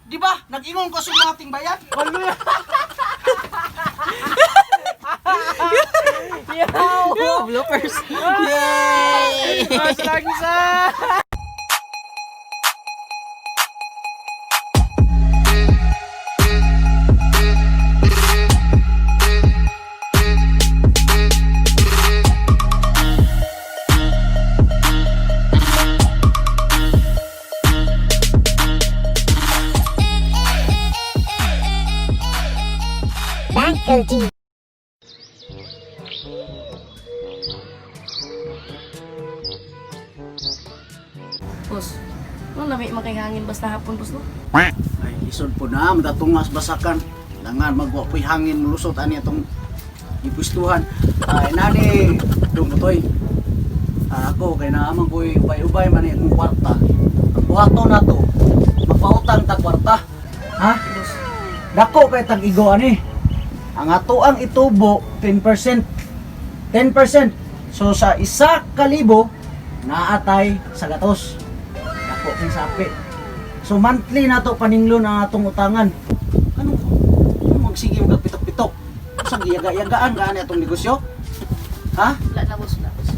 Di ba? Nag-ingon ko sa mga ating bayan. Yo, bloopers. Yay! Mas lagi sa... Boss, no lami makihangin basta hapon, boss, no? Ay, isod po na, madatungas basakan. Langan magwapoy hangin mulusot ani atong gipustuhan. Ay nani dong butoy. Ah, ako kay naaman ko'y ubay-ubay man akong kwarta. Ang buhaton nato, magpautang ta kwarta. Ha? Boss, Dako kay tag-igo ani. Ang ato ang itubo 10%. 10%. So sa 1,000 naatay sa gatos. Dako kay sapi. So monthly nato paninglon ang atong utangan. Ano? Ano magsige mo pitok-pitok? Sa giyaga-yagaan gaani atong negosyo? Ha? Wala na, boss, wala, boss.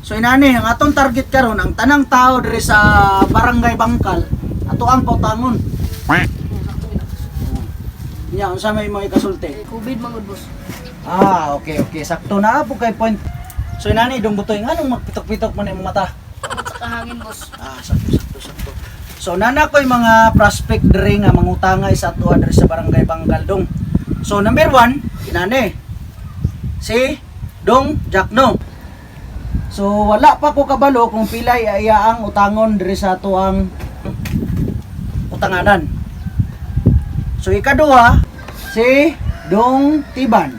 So inani, ang atong target karon ang tanang tao diri sa Barangay Bangkal, ato ang pautangon. Sakto gina, boss. Nya unsa may mga ikasulti? Eh, COVID man gud, boss. Ah, okay, okay. Sakto na po kay point. So inani, dong butoy nga nung magpitok-pitok man imong mata. Tungod sa kahangin, boss. Ah, sakto, sakto, sakto. So nana ko'y mga prospect diri nga mangutangay sa atoa diri sa Barangay Bangkal dong. So number 1, inani. Si Dong Jackno. So wala pa ko kabalo kung pilay ay ang utangon diri sa atoang utanganan. So ikaduha, si Dong Tiban.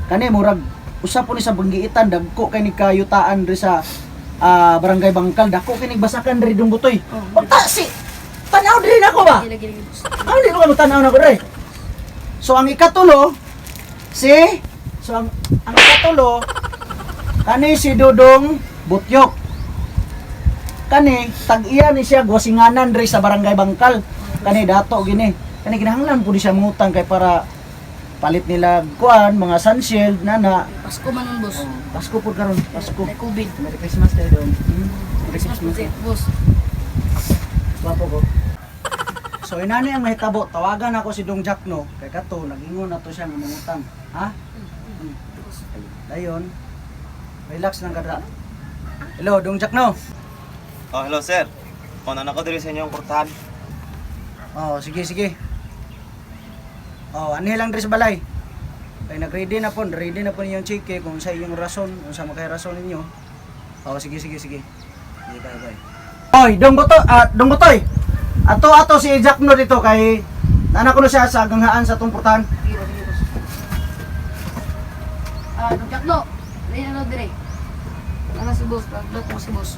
Kani murag usa po ni sa banggiitan dagko kay ni kayutaan diri sa barangay Bangkal dako kay basakan diri Dong Butoy. Oh, Unta si tanaw diri nako ba? Lagi, lagi, boss. Ano di ko tanaw nako diri? So ang ikatulo si so ang ikatulo kani si Dudong Butyok. Kani tag-iya ni siya gwasinganan diri sa barangay Bangkal. Kani dato gini. Kani kinahanglan pud siya mangutang kay para palit nila kuan mga sunshield nana. Pasko man nun, boss. Pasko pud karon, Pasko. May COVID. Merry Christmas tayo doon. Merry Christmas, boss. Gwapo ko. So inani ang mahitabo, tawagan ako si Dong Jackno kay kato nagingon na to siya nga mangutang. Ha? Dayon. Relax lang kadra. Hello, Dong Jackno. Oh, hello sir. Kung ano ko diri sa inyong kurtahan. Oh, sige sige. Oh, anhi lang diri sa balay. Kay nag-ready na po, ready na po ninyong chike kung sa iyong rason, kung sa makay rason ninyo. Oh, sige sige sige. Sige, bye bye. Oy, Dong Butoy, Dong Butoy. Ato ato si Jackno dito kay nana ko na siya sa ganghaan sa atong portahan. Sige, boss, sige, boss. Ah, Dong Jackno. Dili na dire. Ano si boss? Nagdot mo si boss.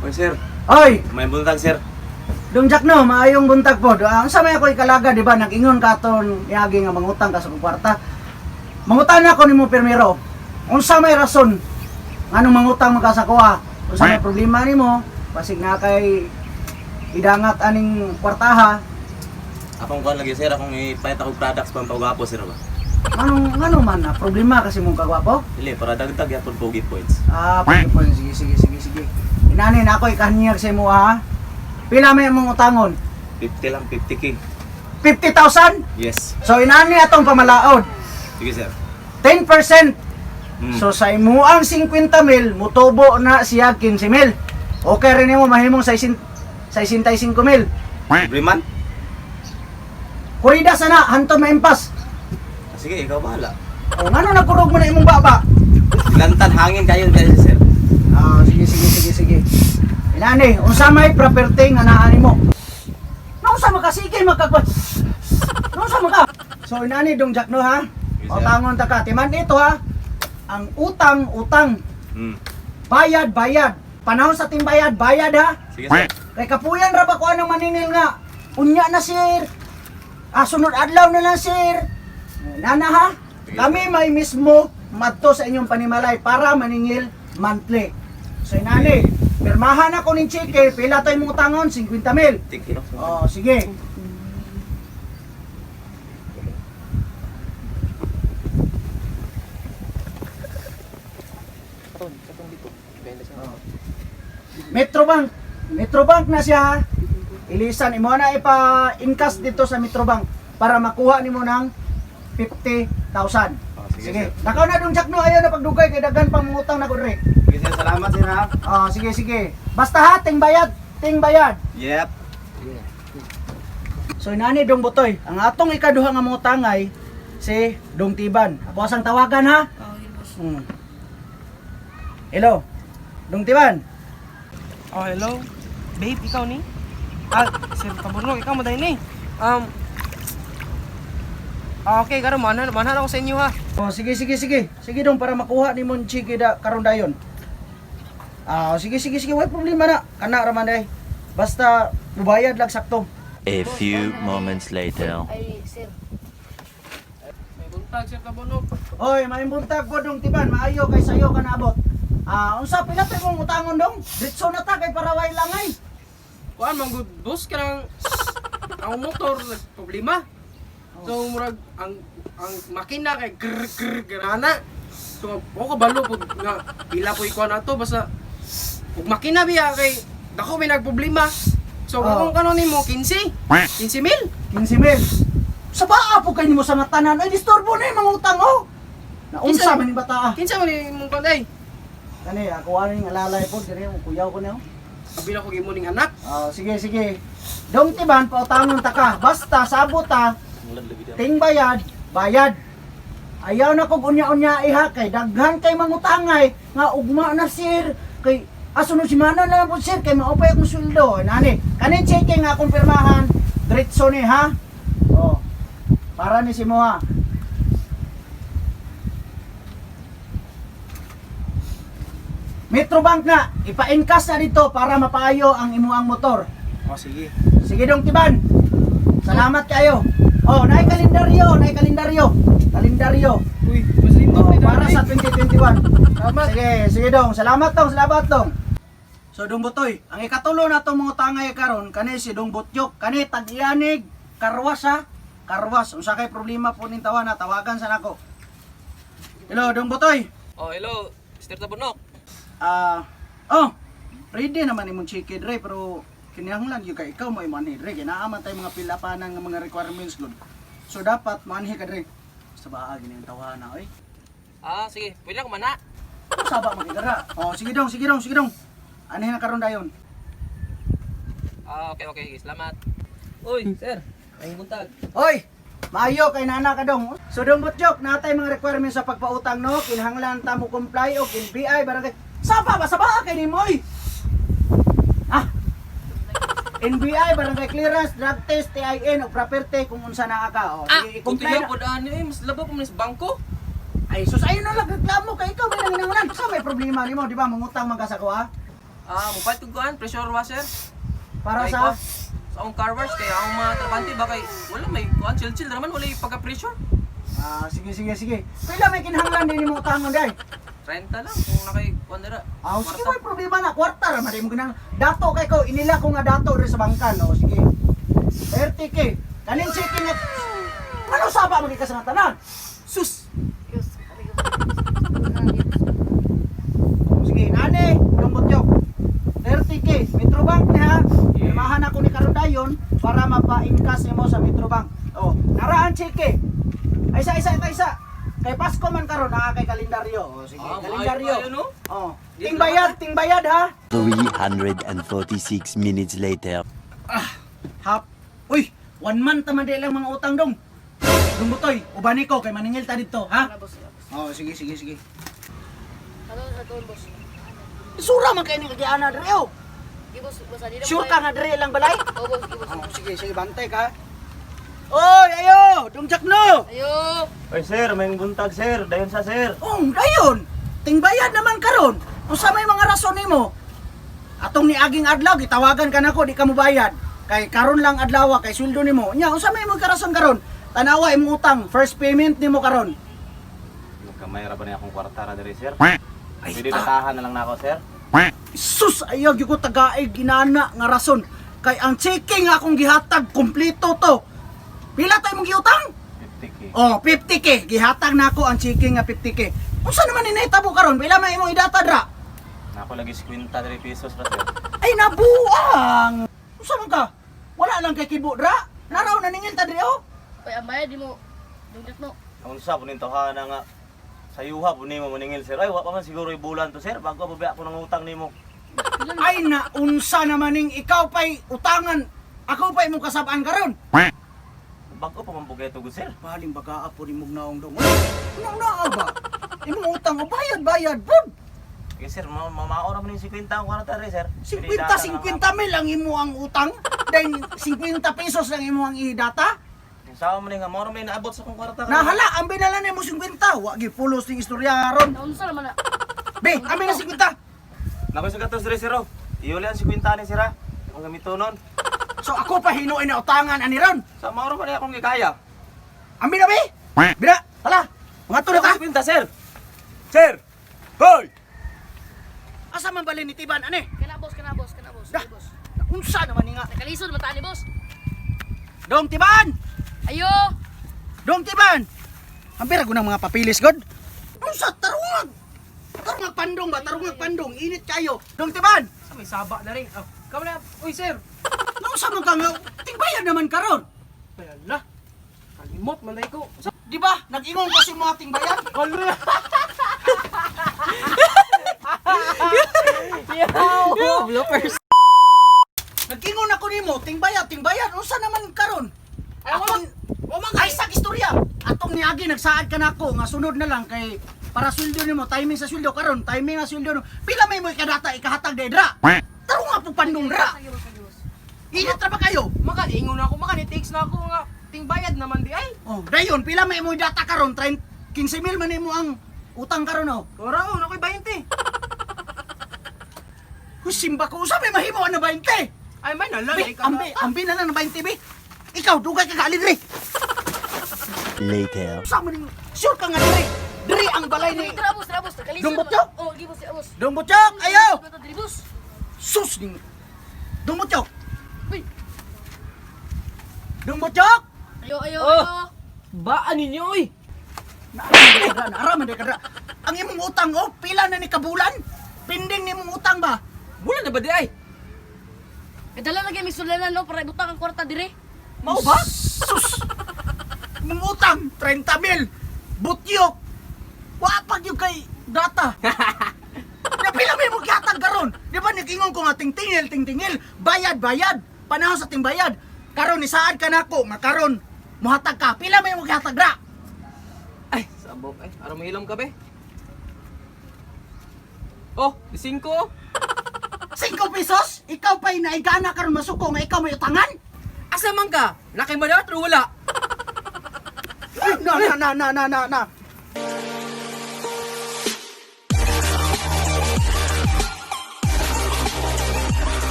Oy sir, Oy, may buntag sir. Dong Jackno, maayong buntag po. Ang sa may ako ikalaga, di ba, nag-ingon ka aton yagi nga mangutang ka sa kong kwarta. Mangutang na ako nimo pirmero. Unsa may rason nganong mangutang man ka sa kuha? Unsa may problema nimo? Basig na kay idangat aning kwartaha. Akong kuan lagi sir, akong ipalit akong products pampagwapo sir ba. Anong ngano man na problema kasi mong kagwapo? Dili para dagdag yapon pogi points. Ah, pwede po. Sige, sige, sige, sige. Inani na ako ikahanyag sa imo ha. Pila may imong utangon? 50 lang, 50K. 50,000? Yes. So inani atong pamalaod. Sige sir. 10%. Mm. So sa imuang 50 mil, mutubo na siya 15 mil. Okay rin mo mahimong 65 mil. Every month? Kurida sana, hanto maimpas. Ah, sige, ikaw bahala. O ngano nagkurog mo na imong baba? Lantan hangin kayo kayo sir. Ah, sige sige sige sige. Inani, unsa may property nga naa nimo? Naunsa man ka sige magkagwa. Naunsa man ka? So inani dong Jack no ha? Yes, sir. Utangon ta ka. Timan ito ha. Ang utang utang, bayad bayad. Panahon sa timbayad, bayad ha. Sige sir. Kay kapuyan ra ba ko anang maninil nga. Unya na sir. Ah, sunod adlaw na lang sir. Nana ha. Sige, Kami may mismo madto sa inyong panimalay para maningil monthly. So inani, pirmahan ako ning cheque, pila to imong utangon? 50 mil. Thank you. Oh, sige. Metrobank. Metrobank na siya. Ha. Ilisan imo na ipa-encash dito sa Metrobank para makuha nimo ng 50,000. Oh, sige, Sige. sir. Nakaw na dong Jack no, ayaw na pagdugay kay daghan pang mangutang na dre. Sige sir, salamat sir ha. Ah, sige sige. Basta ha, ting bayad, ting bayad. Yep. So inani dong Butoy, ang atong ikaduha nga mga tangay si Dong Tiban. Ako asang tawagan ha. Oh, yun, boss. Hello. Dong Tiban. Oh, hello. Babe, ikaw ni? Ah, Sir Taburno, ikaw mo ni. Okay, karon manhan manhan ako sa inyo ha. Oh, sige sige sige. Sige dong para makuha nimo ang chiki da karon dayon. Ah, sige sige sige, way problema na. Kana ra man day. Basta mubayad lang sakto. A few moments later. Ay, sir. May buntag, Sir Taburno. Oy, maimbuntag ko dong Tiban, maayo kay sayo ka naabot. Ah, unsa pila to imong utangon dong? Diretso na ta kay para way langay. Kuan man good boss kanang ang motor problema. So murag ang makina kay grr grr grana. So ako kabalo pud nga pila po ikuan ato basta ug makina biya kay dako may nagproblema. So Oh. kung kanon nimo 15 15 mil. 15 mil. Sa baa po kay nimo sa nga tanan. Ay disturbo na yung mga utang oh. Naunsa Kinsa- man ni bata ah. Kinsa man ni imong kuan ay? Kani ako ano yung alalay po dire ang kuyaw ko niyo. Abi na ko gimo ning anak. Ah, sige sige. Dong Tiban pautangon ta ka. Basta sabot ta, ting bayad, bayad. Ayaw na kog unya-unya iha kay daghan kay mangutangay nga ugma na sir kay aso no simana na lang po sir kay maupay akong sweldo. Nani, kanin cheke nga akong pirmahan, diretso ni ha. Oh. Para ni si Moha. Metrobank na, ipa-encash na dito para mapaayo ang imuang motor. Oh sige. Sige dong Tiban. Salamat kayo. Oh, naay kalendaryo, naay kalendaryo. Kalendaryo. Uy, mas lindot Oh, ni para sa 2021. Salamat. Sige, sige dong. Salamat dong, salamat dong. So Dong Butoy, ang ikatulo na itong mga tangay karon kani si Dong Butyok, kani tag-iyanig, karwas ha. Karwas, unsa kay problema po ning tawa na tawagan sa nako. Hello Dong Butoy. Oh, hello, Mr. Tabunok. Ah, oh, ready naman imong chiki dre pero kinahanglan gyud kay ikaw mo imanhi dre kay naa man tay mga pilapanan nga mga requirements gud. So dapat manhi ka dre. Sa baa gini ang tawhana oy. Ah, sige, pwede ako mana. Saba man kay. Oh, sige dong, sige dong, sige dong. Anhin na karon dayon. Ah, okay, okay, salamat. Uy, sir, may buntag. Oy, maayo kay nana ka dong. So dong Butyok, natay mga requirements sa pagpautang no, kinahanglan ta mo comply og NBI barangay. Saba ba saba kay nimo oy. Ah. NBI barangay clearance, drug test, TIN o property kung unsa naa ka. O, Ah, sige, i-comply kunti na. po daan eh, mas labaw pa man sa bangko. Ay sus, ayun na lang reklamo kay ikaw may nanginangunan. Sa may problema nimo, di ba? Mangutang man ka sa kuha Ah, mupalit kog kuan, pressure washer. para Kay sa kuan, sa akong car wash kay ang mga trabante ba kay wala may kuan chill chill raman wala pagka-pressure. Ah, sige sige sige. Pila may kinahanglan din nimo utangon day. 30 lang kung nakay kuan dira. Ah, sige, Kwarta. may problema na. Kwarta ra man mo ginang. Dato kay ko, inila ko nga dato rin sa bangkan, no. Sige. 30K. Kaning checking nga. Ano saba man kay ka sa nga tanan? Sus. Diyos, aray ko. Oh, sige, nani, dong butyok. 30K, Metrobank ni ha. Pirmahan ako ni karon dayon para mapa-encash nimo sa Metrobank. Oh, naraan cheke. Ay isa isa isa isa. Kay Pasko man karon naa kay kalendaryo. Oh, sige, Ah, kalendaryo. maayo kayo, no? Oh, ting bayad, ting bayad ha. 346 minutes later. Hap. Uy, one month naman di lang mga utang dong. Dong Butoy, ubani ko kay maningil ta dito, ha? Wala, boss. Wala, boss. Oh, sige sige sige. Ato, ato, boss. Sura man kay ni kagiana dre oh. Di, boss, basta di na Sure ka nga dre lang balay? Oh, boss, di, boss. Oh, sige sige bantay ka. Oy, ayo, dong Jackno. Ayo! Oy sir, may buntag sir. Dayon sa sir. Oh, dayon. Tingbayad naman karon. Unsa may mga rason nimo? Atong niaging adlaw gitawagan ka nako di ka mobayad. Kay karon lang adlaw kay sweldo nimo. Nya unsa may imong karason karon? Tanawa imong utang, first payment nimo karon. Kamay ra ba niya akong kwarta ra diri sir? Ay, Pwede datahan na lang nako sir. Sus, ayaw gyud ko tagaig inana nga rason. Kay ang checking nga akong gihatag kompleto to. Pila to imong giutang? 50K. Oh, 50K. Gihatag na ako ang checking nga 50K. Unsa naman ni nahitabo karon? Pila man imong idata dra? Nako lagi 53 pesos ra, sir. Ay nabuang. Unsa man ka? Wala lang kay kibo dra. Naraw na ningil ta diri oh. Uy, ang bayad di mo. Dunggat no. Unsa po ning tawhana nga sayuha po nimo maningil, sir. Ay, wa pa man siguro ibulan to, sir. Bago pa ba ako nang utang nimo. Ay naunsa naman ning ikaw pa'y utangan. Ako pa'y imong kasabaan karon. Bago pa man bugay to, sir. Baling baga po ni mong naong dong. Uy, naa ba? Imong utang o bayad bayad bud. Sige, sir, mamao ra man ning 50 ang kwarta rin, sir. 50 50 mil ang imo ang utang. Then 50 pesos lang imo ang idata. Sa man nga mao ra man naabot sa akong kwarta. karon. Nahala, ambi na lang nimo 50. Wa gi pulos ning istorya ron. Naunsa naman na. Be, ambi na 50. Nako sa gatos rin, sir. Oh. Iuli ang 50 ni sir, ha. Akong gamitonon. So ako pa hinuin na utangan ani ron. Sa mao ra man akong gikaya. Ambi na be. Bira, tala. Mga tulog ka. 50, sir. Sir. Hoy! Asa man bali ni Tiban ani? Kana boss, kana boss, kana boss. Dah. Ay, boss. Unsa naman ni nga? Nakalisod man ta ni boss. Dong Tiban! Ayo. Dong Tiban! Ang pera ko ng mga papilis, God. Unsa tarungag? Tarungag pandong ba? Tarungag pandong. Init kayo. Dong Tiban! Sa may saba na rin. Oh, kamo na. Uy, sir. Unsa man ka nga? Tingbayan naman karon. Ay, ala. Kalimot man day ko. Sa Di ba? Nag-ingon kasi mga tingbayan. Hala. Yo, bloopers. Nag-ingon ako nimo, tingbayan, tingbayan. Unsa naman karon? Ay, Atong, ay sa istorya. Atong niagi nagsaad ka nako nga sunod na lang kay para sweldo nimo, timing sa sweldo karon, timing sa sweldo nimo. Pila may mo ikadata ikahatag dra. Tarong nga po pandong dra. Sige boss, sige boss. Init ra ba kayo? Maka ingon ako, maka ni takes na ako nga tingbayad naman di ay. Oh, dayon pila may mo data karon 30 15 mil man nimo ang utang karon oh. Ora oh, nakoy 20. Husimba ko usa may mahimo na 20. Ay may nalang Be, ambi, ambi na lang na 20 be. Ikaw dugay ka kaali diri. Later. Sa man ning sure ka nga diri. Diri ang balay ni Dira boss, dira boss. Nakalisod. Dong man. Butyo? Oh, gi boss, dira boss. Dong Butchok, ayaw. Diri boss. Sus ning Dong Butchok. Uy. Dong Butchok. Ayo, ayo, Oh. ayo. Baan ninyo oy? Naara man kadra. Ang imong utang oh, pila na ni kabulan? Pinding nimong utang ba? Bulan na ba di ay? Kadala lagi may sulanan no para ibutang ang kwarta dire. Mao ba? Sus. Imong utang 30 mil. Butyok. Wa pa gyud kay data. Napila may mo gihatag karon. Di ba nag-ingon ko nga tingtingil, tingtingil, bayad, bayad. Panahon sa tingbayad. Karon isaad ka nako nga karon muhatag ka. Pila may mo gihatag ra? Ay, sabok ay. Araw mo hilom ka be. Oh, 5. 5 pesos? Ikaw pa'y naigana karon masuko nga ikaw may utangan? Asa man ka? Laki mo na pero wala. Ay, na na na na na na na.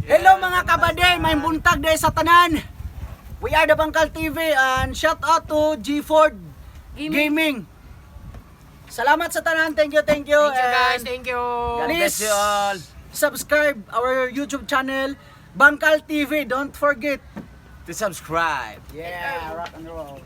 Hello mga kabade, may buntag day sa tanan. We are the Bangkal TV and shout out to G Ford Gaming. Gaming. Salamat sa tanan. Thank you, thank you. Thank you guys, And thank you. God Please bless you all. subscribe our YouTube channel Bangkal TV. Don't forget. To subscribe. Yeah, rock and roll.